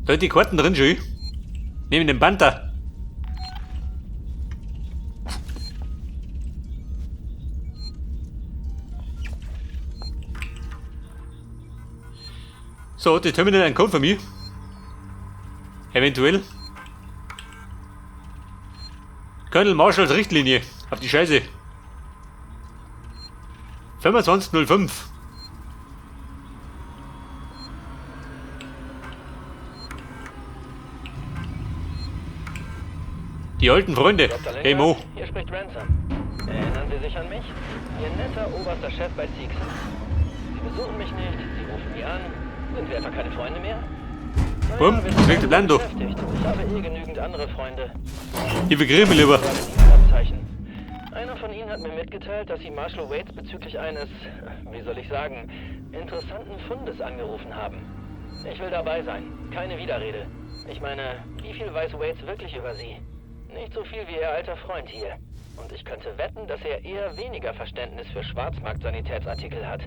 Da sind die Karten drin schon. Neben dem Panther. So, die Terminal ein Code von mir. Eventuell. Colonel Marshalls Richtlinie. Auf die Scheiße. 2505. Die alten Freunde. Dr. Hey Lingard, Mo. hier spricht Ransom. Erinnern Sie sich an mich? Ihr netter oberster Chef bei Seegson. Sie besuchen mich nicht, Sie rufen nie an. Sind wir etwa keine Freunde mehr? Naja, Bumm, wir sind kriegt der alle Blando. beschäftigt. Ich habe eh genügend andere Freunde. Ich begriff mich lieber. Über Dienstabzeichen. Einer von Ihnen hat mir mitgeteilt, dass Sie Marshall Waits bezüglich eines, wie soll ich sagen, interessanten Fundes angerufen haben. Ich will dabei sein. Keine Widerrede. Ich meine, wie viel weiß Waits wirklich über Sie? Nicht so viel wie Ihr alter Freund hier. Und ich könnte wetten, dass er eher weniger Verständnis für Schwarzmarktsanitätsartikel hat.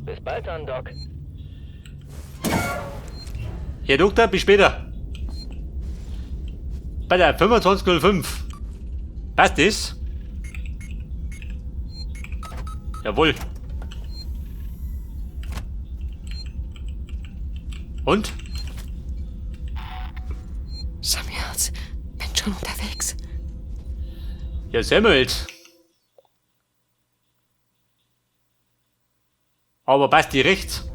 Bis bald dann, Doc. Herr Doktor, bis später. Bei der 2505. Passt das? Jawohl. Und? Samuels, bin schon unterwegs. Ja, Samuels. Aber passt die rechts?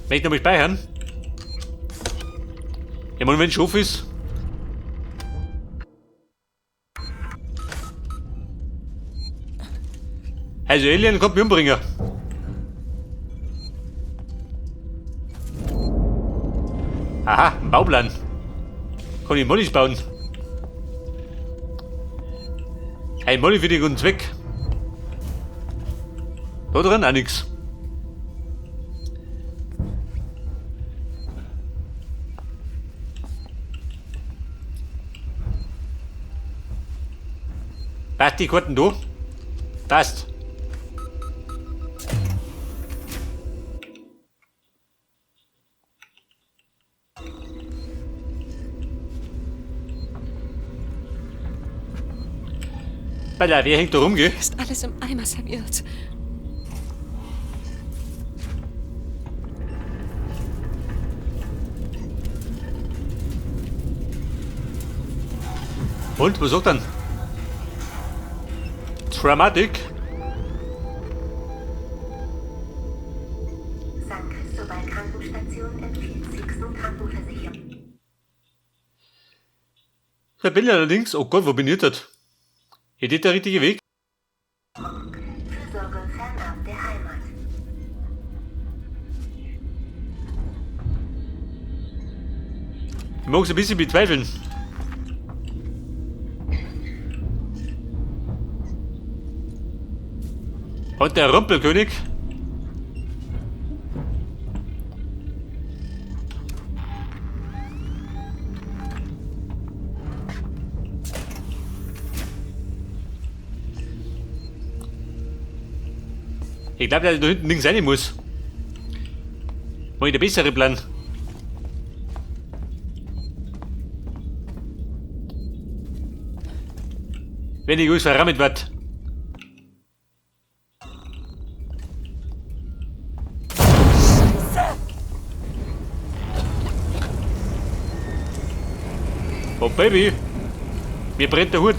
Möchte noch mal speichern? Ich meine, wenn es auf ist. Also Alien kommt mich umbringen. Aha, ein Bauplan. Kann ich Mollys bauen? Ein Molly für den guten Zweck. Da drin auch nix. Passt die Karten da? Passt. Alter, wer hängt da rum, gell? Ist alles im Eimer, Samuels. Und, was sagt dann? Dramatic. San Cristobal Krankenstation empfiehlt Sixen Krankenversicherung. Der bin ich allerdings. Oh Gott, wo bin ich dort? Ist das der richtige Weg? Fürsorge fernab der Heimat. Ich mag's ein bisschen bezweifeln. Und der Rumpelkönig. Ich glaube, dass ich da hinten links rein muss. Mach ich der bessere Plan. Wenn ich alles verrammt wird. Oh Baby, mir brennt der Hut.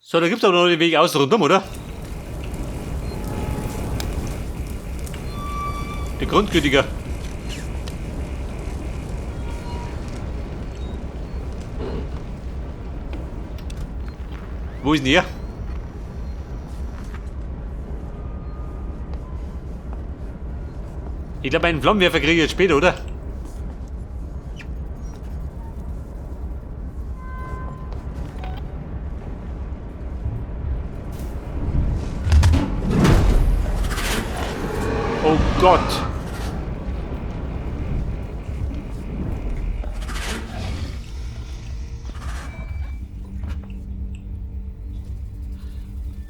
So, da gibt's aber noch den Weg außen rundum, oder? Der Grundgütiger. Wo ist denn er? Ich glaube, einen Flammenwerfer kriege ich jetzt später, oder? Oh Gott!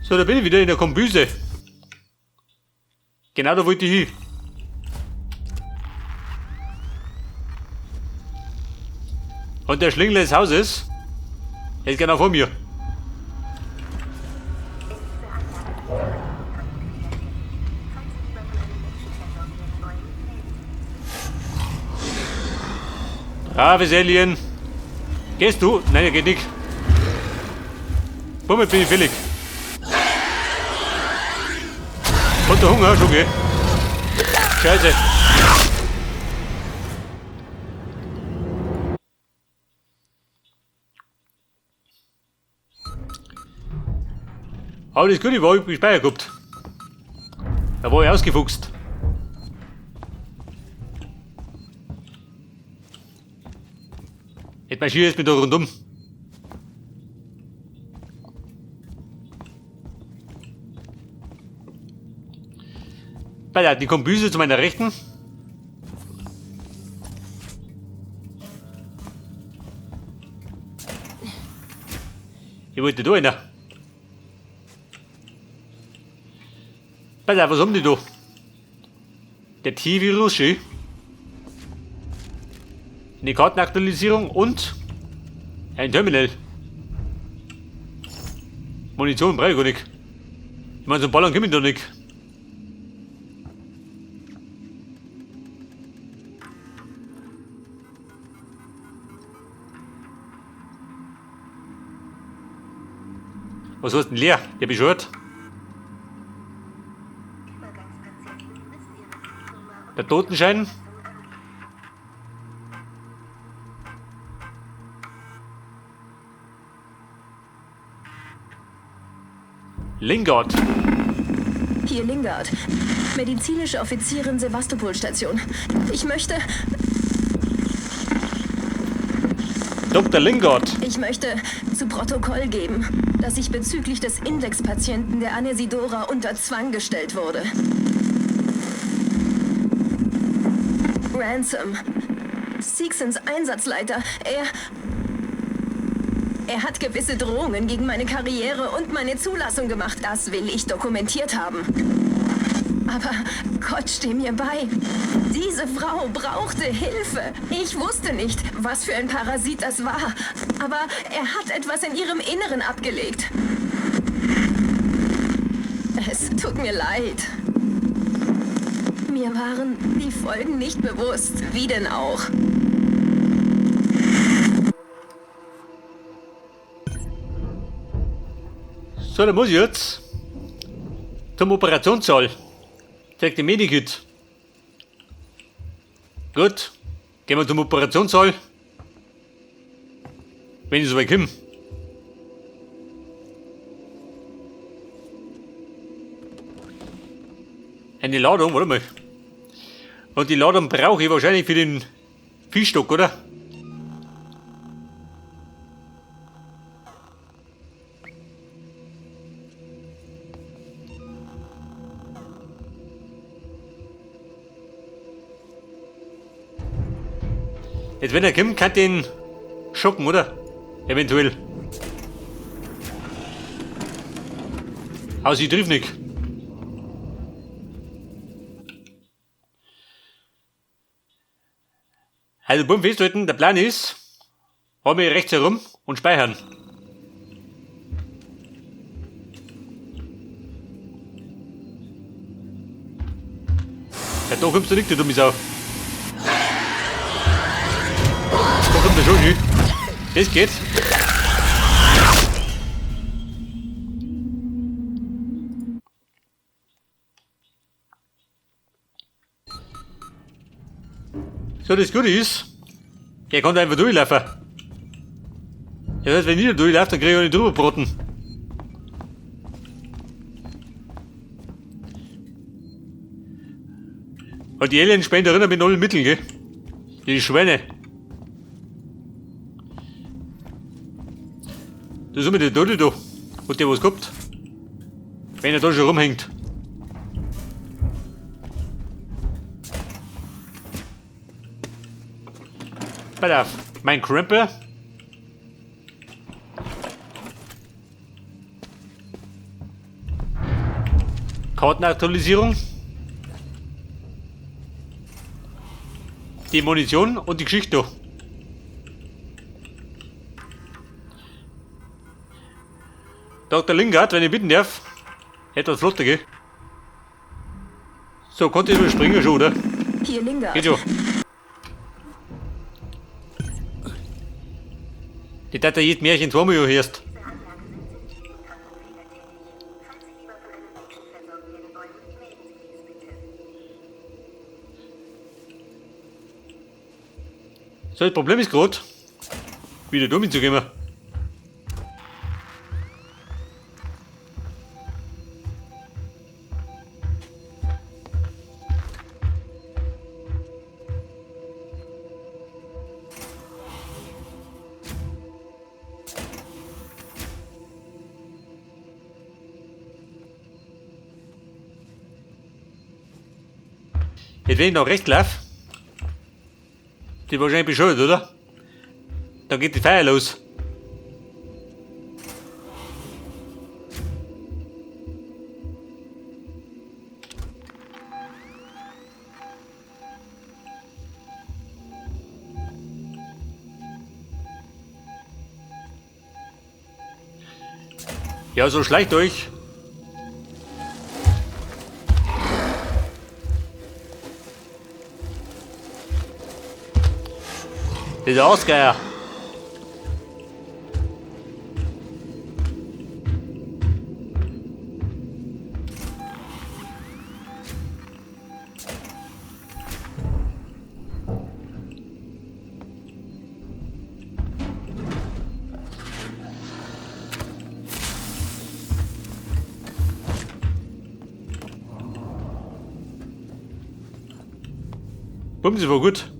So, da bin ich wieder in der Kombüse. Genau da wollte ich hin. Und der Schlingel des Hauses, der ist genau vor mir. Braves Alien. Gehst du? Nein, er geht nicht. Womit bin ich fällig? Und der Hunger schon, gell? Scheiße. Aber das Gute war, ich hab gespeichert gehabt. Da war ich ausgefuchst. Jetzt marschiere ich jetzt mit da rundum. Bei der die Kombüse zu meiner Rechten. Ich wollte da rein. Pass auf, was haben die da? Der T-Virus, schön. Eine Kartenaktualisierung und ein Terminal. Munition brauche ich gar nicht. Ich meine, zum Ballern komme ich da nicht. Was heißt denn leer? Der bescheuert. Übergangspatienten müssen ihre Flugnummer und Der Totenschein. Lingard. Hier Lingard, medizinische Offizierin Sevastopol-Station. Ich möchte, Dr. Lingard. ich möchte zu Protokoll geben, dass ich bezüglich des Indexpatienten der Anesidora unter Zwang gestellt wurde. Ransom, Seegsons Einsatzleiter, er hat gewisse Drohungen gegen meine Karriere und meine Zulassung gemacht. Das will ich dokumentiert haben. Aber Gott, steh mir bei. Diese Frau brauchte Hilfe. Ich wusste nicht, was für ein Parasit das war. Aber er hat etwas in ihrem Inneren abgelegt. Es tut mir leid. Mir waren die Folgen nicht bewusst. Wie denn auch? So, dann muss ich jetzt zum Operationssaal. Zeigt die Medikit. Gut, gehen wir zum Operationssaal. Wenn ich soweit komme. Eine Ladung, warte mal. Und die Ladung brauche ich wahrscheinlich für den Viehstock, oder? Jetzt, wenn er kommt, kann den schocken, oder? Eventuell. Aber sie trifft nicht. Also, beim Festhalten, der Plan ist, haben wir rechts herum und speichern. Ja, da kommst du nicht, du dumme Sau. Da kommt er schon hin. Das geht. So, das Gute ist, er kann da einfach durchlaufen. Das heißt, wenn ich da durchlaufe, dann krieg ich auch nicht drüber braten. Und die Aliens spielen da drinnen mit allen Mitteln, gell? Die Schweine. Das ist immer der Dodel da. Hat der was gehabt? Wenn er da schon rumhängt. Pass auf, mein Krempel. Kartenaktualisierung. Die Munition und die Geschichte. Dr. Lingard, wenn ich bitten darf, etwas flotter, gell? So, konnte ich überspringen schon, oder? Hier, Lingard. Geht schon. Die detailliert Märchen zweimal hörst. Diese Anlage sind für Krankenpfleger tätig. Falls Sie lieber von einem Menschen versorgt werden wollen, melden Sie dies bitte. So, das Problem ist gerade, wieder dumm hinzugehen. Jetzt wenn ich noch rechts laufe, die wahrscheinlich bescheuert, oder? Dann geht die Feier los. Ja, so schleicht euch. Dieser Ausgeier. Bumse war gut.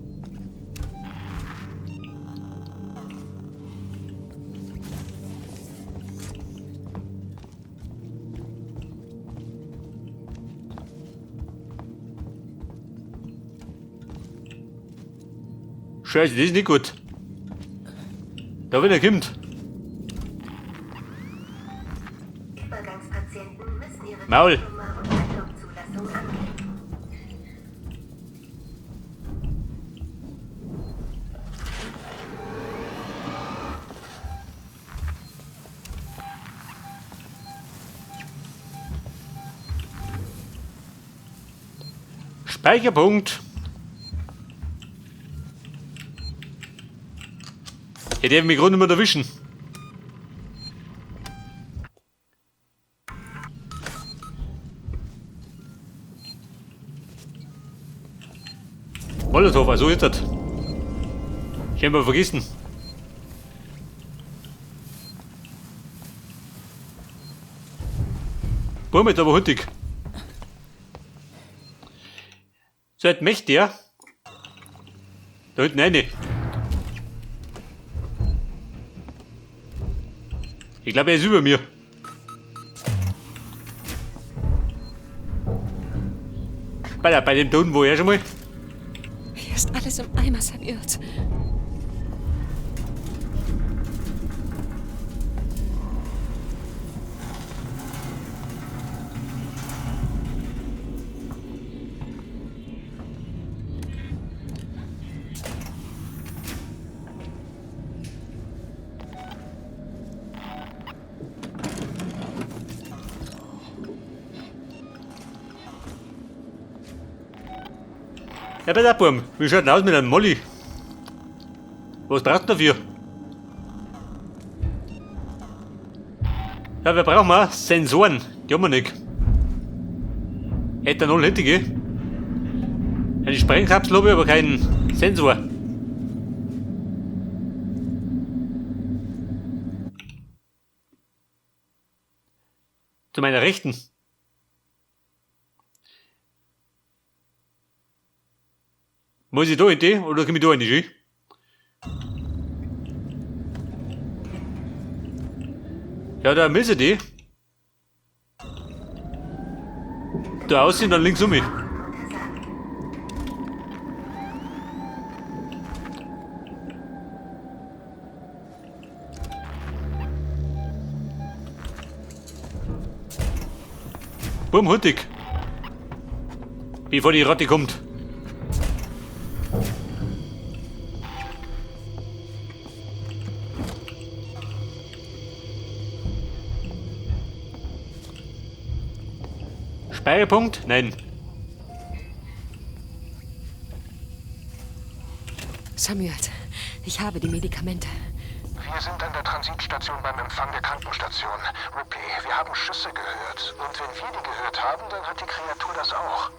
Scheiße, das ist nicht gut. Da wenn er kommt. Übergangspatienten müssen ihre Maul. Nummer und Einlaufzulassung angeben. Speicherpunkt. Ja, der hat mich gerade nicht mehr erwischen. Molotow, also ist das. Ich hab mal vergessen. Boah, ist aber huttig. So, jetzt möchte der. Da hinten eine. Ich glaube, er ist über mir. Bei dem Ton, wo er schon mal. Hier ist alles im Eimer, Samuels. Ja, bei der Burm, wie schaut denn aus mit einem Molly? Was braucht denn dafür? Ja, wir brauchen mal Sensoren. Die haben wir nicht. Ethanol hätte ich. Eine Sprengkapsel habe ich, aber keinen Sensor. Zu meiner Rechten. Muss ich da hin, die, oder komm ich da hin, die? Ja, da müssen die. Da aussehen, dann links um mich. Bumm, huttig. Bevor die Ratte kommt. Speicherpunkt? Nein. Samuels, ich habe die Medikamente. Wir sind an der Transitstation beim Empfang der Krankenstation. Ripley, wir haben Schüsse gehört. Und wenn wir die gehört haben, dann hat die Kreatur das auch.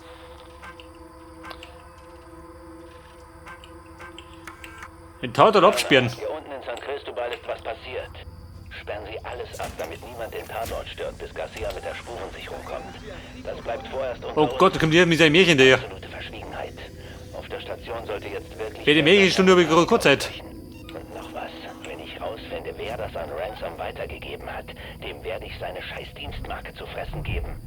Den Tatort absperren. Hier unten in San Cristobal ist was passiert. Sperren Sie alles ab, damit niemand den Tatort stört, bis Garcia mit der Spurensicherung kommt. Das bleibt vorerst unter Oh Gott, da kommt hier mit seinem Märchen daher. Absolute Verschwiegenheit. Auf der Station sollte jetzt wirklich... Bei der Märchenstunde habe ich gerade kurz Zeit. Und noch was. Wenn ich rausfinde, wer das an Ransom weitergegeben hat, dem werde ich seine scheiß Dienstmarke zu fressen geben.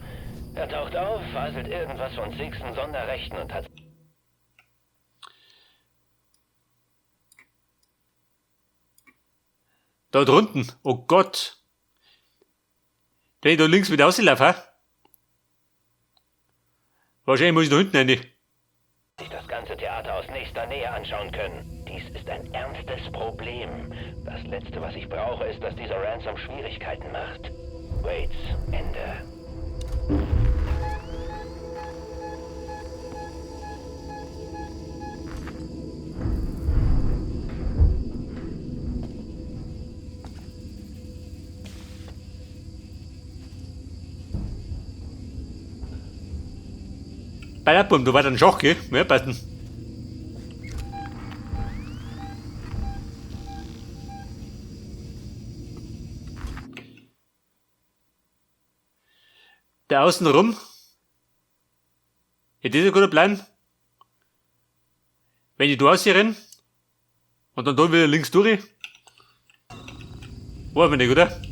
Er taucht auf, faselt irgendwas von Sixen Sonderrechten und hat... Da drunten. Oh Gott. Der da links wieder rauslaufen, hä? Wahrscheinlich muss ich da hinten rein. Sich das ganze Theater aus nächster Nähe anschauen können. Dies ist ein ernstes Problem. Das Letzte, was ich brauche, ist, dass dieser Ransom Schwierigkeiten macht. Waits, Ende. Bei der Bum, du warst ein Schoch, gell? Ja, passen. Da außen rum. Ja, das ist ein guter Plan. Wenn ich da rausrenne und dann da wieder links durch. War mir nicht, oder? San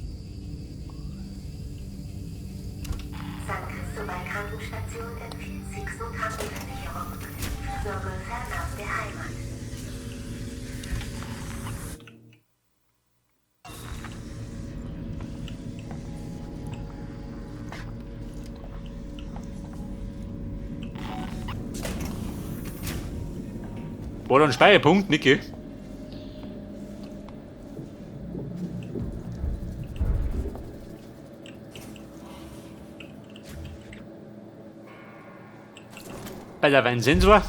Cristobal Krankenstation empfiehlt Sixen Krankenversicherung. Fürsorge fernab der Heimat. War da ein Speicherpunkt, Niki? Bei der Weinsensor.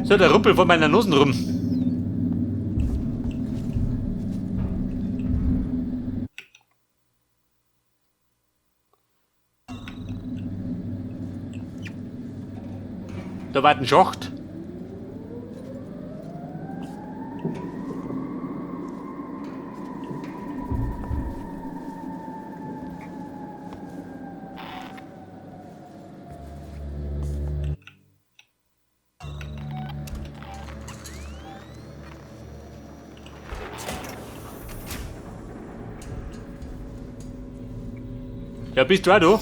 So, der Rumpel vor meiner Nosen rum. Da war ein Schacht. Ja, bist du auch da?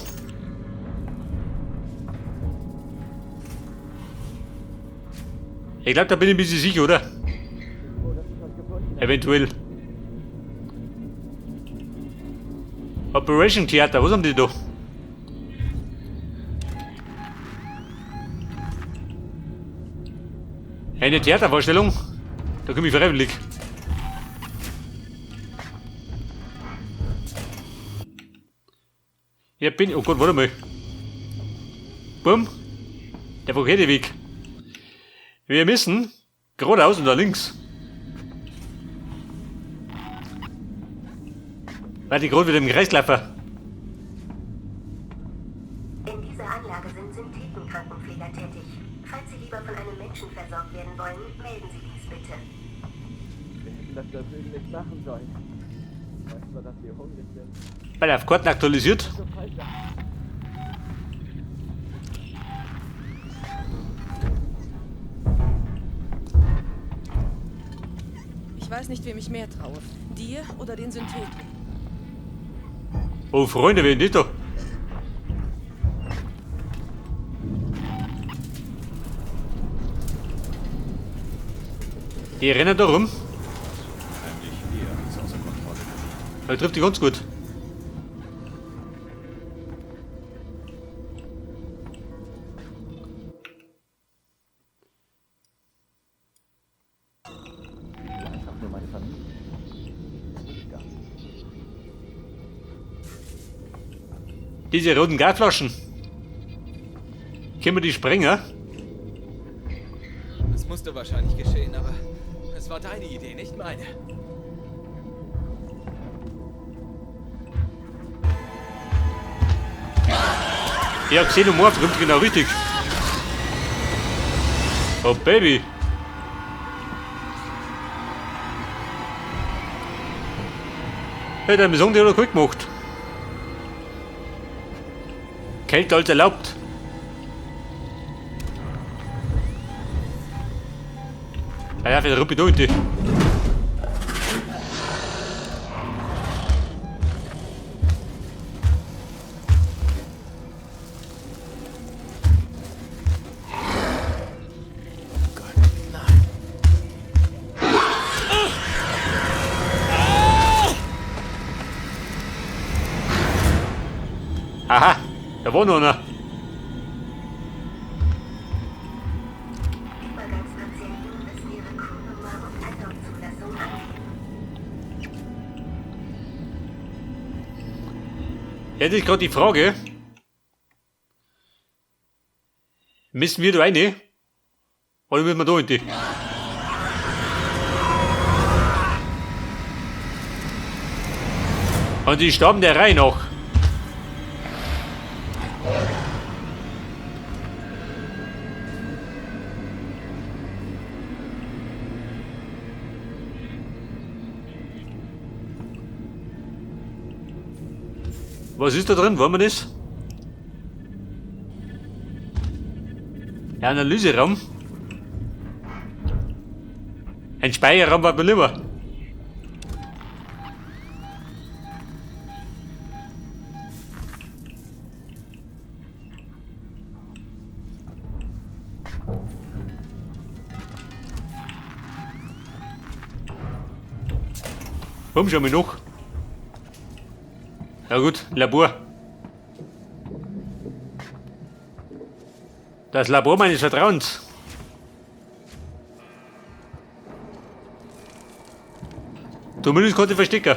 Ich glaube, da bin ich ein bisschen sicher, oder? Eventuell. Operation Theater, was haben die da? Eine Theatervorstellung? Da komme ich freiwillig. Ja, bin. Oh Gott, warte mal. Bumm. Der verkehrte Weg. Wir müssen geradeaus und da links. Warte, ich gerade wieder im Kreis laufen. In dieser Anlage sind Synthetenkrankenpfleger tätig. Falls Sie lieber von einem Menschen versorgt werden wollen, melden Sie dies bitte. Wir hätten das da drüben nicht machen sollen. Ich weiß zwar, dass wir hungrig sind. Bei der Karten aktualisiert. So falsch. Ich weiß nicht, wem ich mehr traue. Dir oder den Syntheten. Oh, Freunde, wer ist das da? Die rennen da rum. Heimlich eher als außer Kontrolle geriet. Da trifft die ganz gut. Einfach nur meine Familie. Gar nicht. Diese roten Gasflaschen. Können wir die sprengen? Das musste wahrscheinlich geschehen, aber es war deine Idee, nicht meine. Ja, Xenomorph kommt genau richtig. Oh Baby. Hey, der Song, die hat er gut gemacht. Kälter als erlaubt. Ah ja, wieder Ruppi da. Aha, da war noch einer. Übergangspatienten müssen ihre Crewnummer und Anlaufzulassung angeben. Jetzt ist gerade die Frage. Müssen wir da rein? Oder müssen wir da rein? Und die starben der Reihe nach. Was ist da drin? Wollen wir das? Der Analyseraum. Ein Speicherraum war mir lieber. Warum schauen wir noch? Ja gut, Labor. Das Labor meines Vertrauens. Zumindest konnte ich verstecken.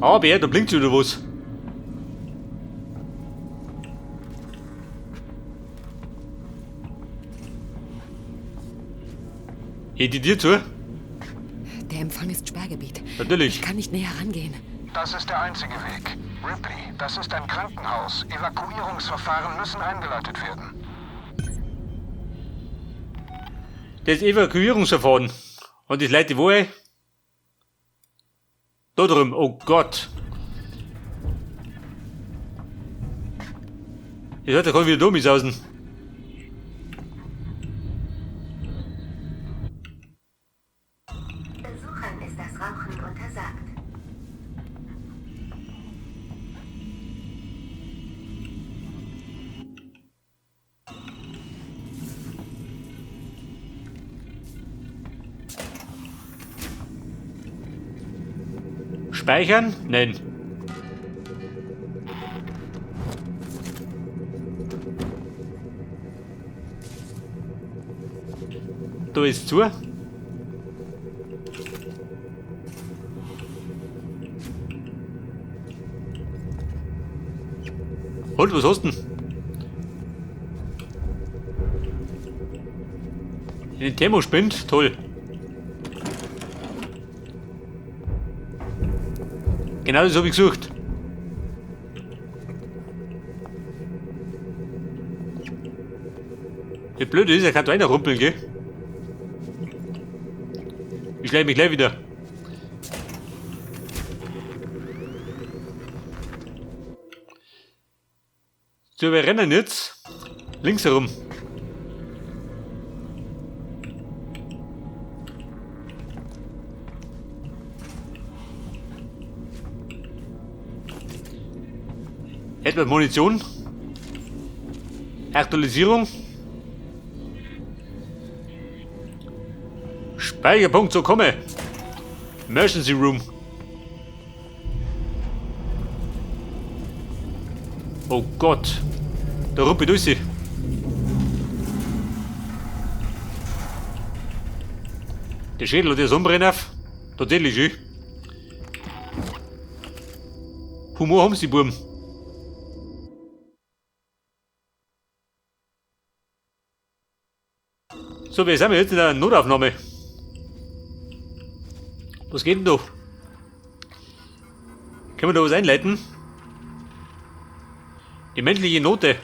Aber da blinkt wieder was. Geht die Tür zu? Der Empfang ist Sperrgebiet. Natürlich. Ich kann nicht näher rangehen. Das ist der einzige Weg. Ripley, das ist ein Krankenhaus. Evakuierungsverfahren müssen eingeleitet werden. Das Evakuierungsverfahren. Und das leite wo ein? Da drüben. Oh Gott. Ich sollte kann wieder dumm außen. Besuchern ist das Rauchen untersagt. Speichern? Nein. Da ist zu. Und was hast du denn? Den Thermospind? Toll. Genau das habe ich gesucht. Das Blöde ist, er kann da einer rumpeln, gell? Ich schleich mich gleich wieder. So, wir rennen jetzt links herum. Etwas Munition. Aktualisierung. Speicherpunkt, so komme. Emergency Room. Oh Gott. Da ruppelt durch. Der Schädel hat ja Sonnenbrenner auf. Tatsächlich, schön. Humor haben sie, Buben. So, wir sind jetzt in der Notaufnahme. Was geht denn da? Können wir da was einleiten? Die menschliche Note.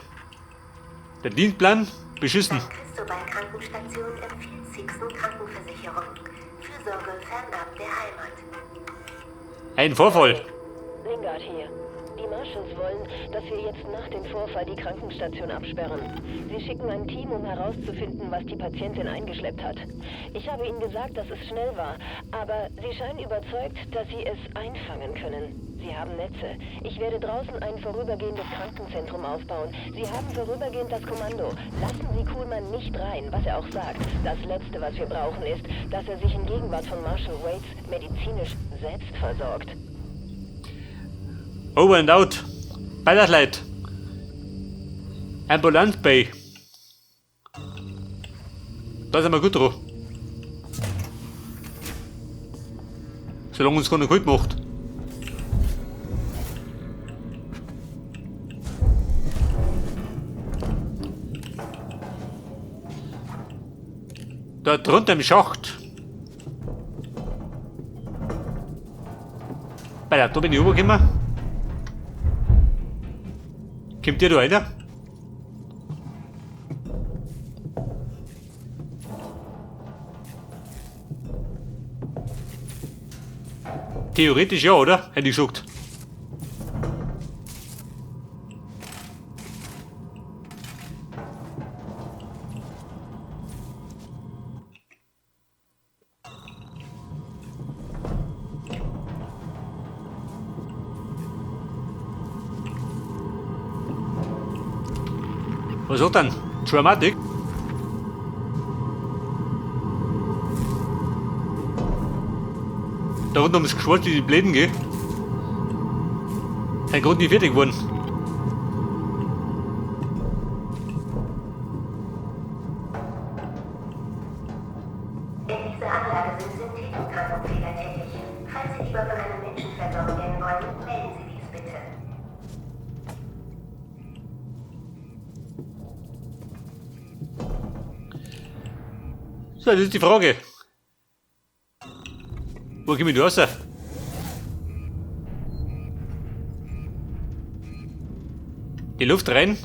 Der Dienstplan beschissen. San Cristobal Krankenstation empfiehlt Sixen Krankenversicherung. Fürsorge fernab der Heimat. Ein Vorfall. Lingard hier. Die Marshals wollen, dass wir jetzt nach dem Vorfall die Krankenstation absperren. Sie schicken ein Team, um herauszufinden, was die Patientin eingeschleppt hat. Ich habe ihnen gesagt, dass es schnell war, aber sie scheinen überzeugt, dass sie es einfangen können. Sie haben Netze. Ich werde draußen ein vorübergehendes Krankenzentrum aufbauen. Sie haben vorübergehend das Kommando. Lassen Sie Kuhlmann nicht rein, was er auch sagt. Das Letzte, was wir brauchen, ist, dass er sich in Gegenwart von Marshal Waits medizinisch selbst versorgt. Over and out. Beiderleid. Ambulanz Bay. Da sind wir gut drauf. Solange uns keiner kalt macht. Da drunter im Schacht. Bei der, da bin ich rübergekommen. Kommt der da einer? Theoretisch ja, oder? Hätte ich gesagt. Was hat denn? Dramatic? Da unten ums Geschwollt die Bläden, gell? Sind gerade nicht fertig geworden. In dieser Anlage sind Synthetenkrankenpfleger tätig. Falls Sie lieber von einem Menschen versorgt werden wollen, melden Sie dies bitte. So, das ist die Frage. Wo komm ich da raus? Die Luft rein?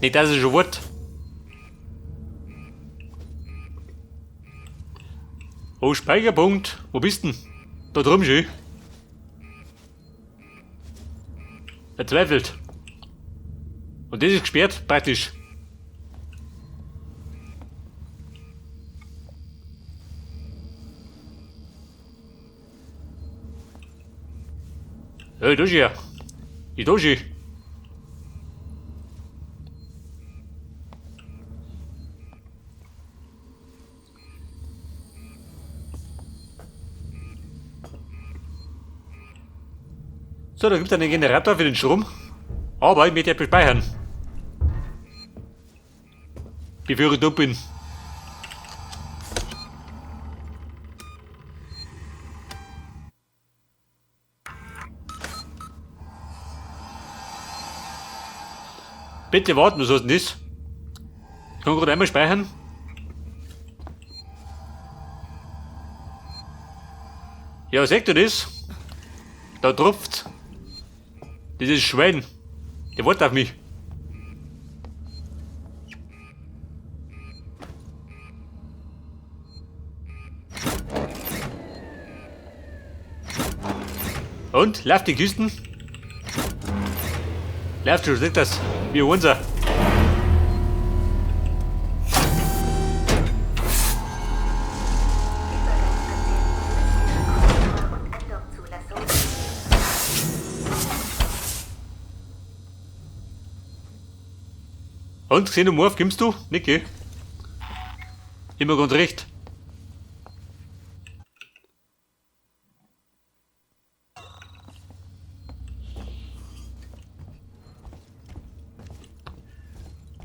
Nicht, dass es schon wird. Oh, Speicherpunkt. Wo bist denn? Da drüben schon. Verzweifelt. Und das ist gesperrt, praktisch. Hey, da ist er. Die da ist. So, da gibt es einen Generator für den Strom. Aber ich möchte ja speichern. Bevor ich dumm bin. Bitte warten, was heißt denn das? Ich kann gerade einmal speichern. Ja, seht ihr das? Da tropft. Dieses Schwein. Der wartet auf mich. Und? Läuft die Kisten? Läuft schon, seht das? Wir unser. Übergangspatienten müssen ihre Corona- und Andock-Zulassung. Und, Xenomorph, kommst du? Niki? Immer ganz recht.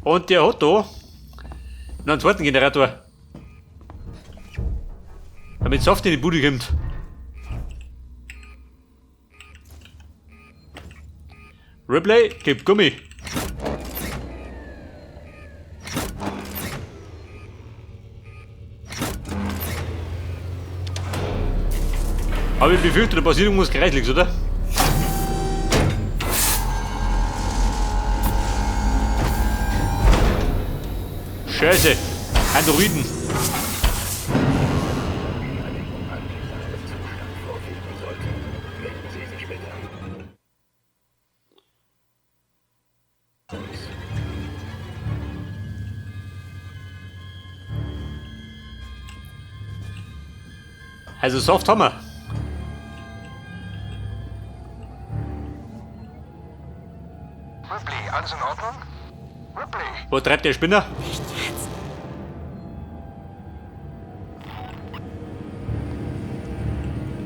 Und der hat da noch einen zweiten Generator. Damit Saft in die Bude kommt. Ripley, gib Gummi. Aber ich befürchte, da passiert irgendwas Kreisliches, oder? Scheiße! Androiden! Also Soft haben wir. Ripley, alles in Ordnung? Ripley! Wo treibt der Spinner? Nicht jetzt.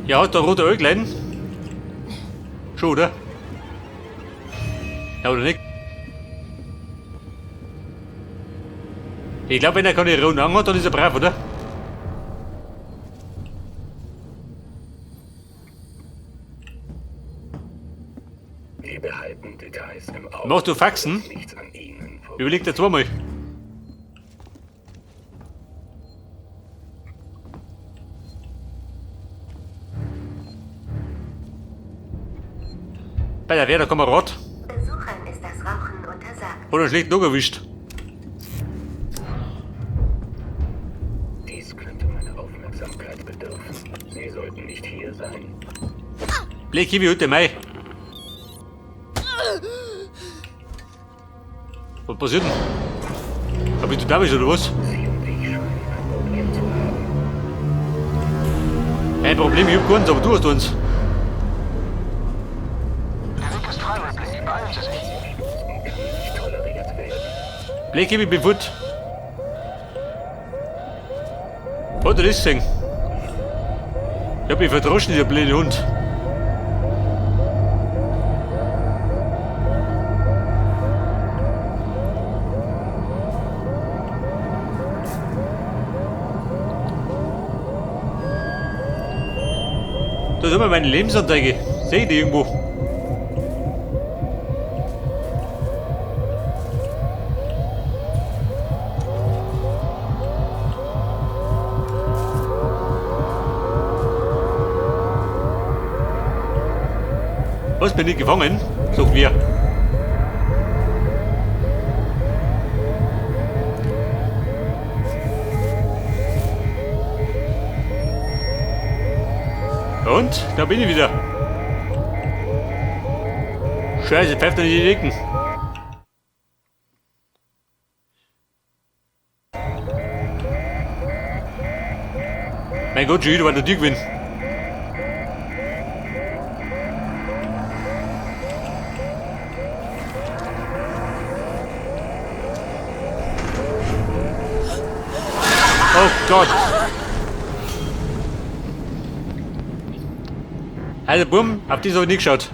Ja, hat da rote Äuglein. Schon, oder? Ja, oder nicht? Ich glaube, wenn er keine roten Augen hat, dann ist er brav, oder? Wir behalten Details im Auge. Machst du Faxen? Nichts an Ihnen vorbei. Überleg dir zweimal. Bei der Wehr, da Kamerad. Besuchern ist das Rauchen untersagt. Hat er schlecht noch erwischt. Dies könnte meine Aufmerksamkeit bedürfen. Sie sollten nicht hier sein. Blech Kiwi heute Mai. Was passiert denn? Hab ich du da bist oder was? Sie und ich scheinen ein Problem zu haben. Ein Problem, ich hab keins, aber du hast eins. Der Weg ist frei, Ripley. Beeilen Sie sich. Kann nicht toleriert werden. Blech Kiwi, bin fort. Hat er das gesehen? Ich hab mich verdroschen, dieser blöde Hund. Da ist immer meine Lebensanzeige. Sehe ich die irgendwo? Was, bin ich gefangen? Sagt wer. Und? Da bin ich wieder. Scheiße, pfeift er nicht in die Ecken. Mein Gott, schon wieder war der Tür gewesen. Oh Gott. Also Bumm, auf die habe ich nicht geschaut.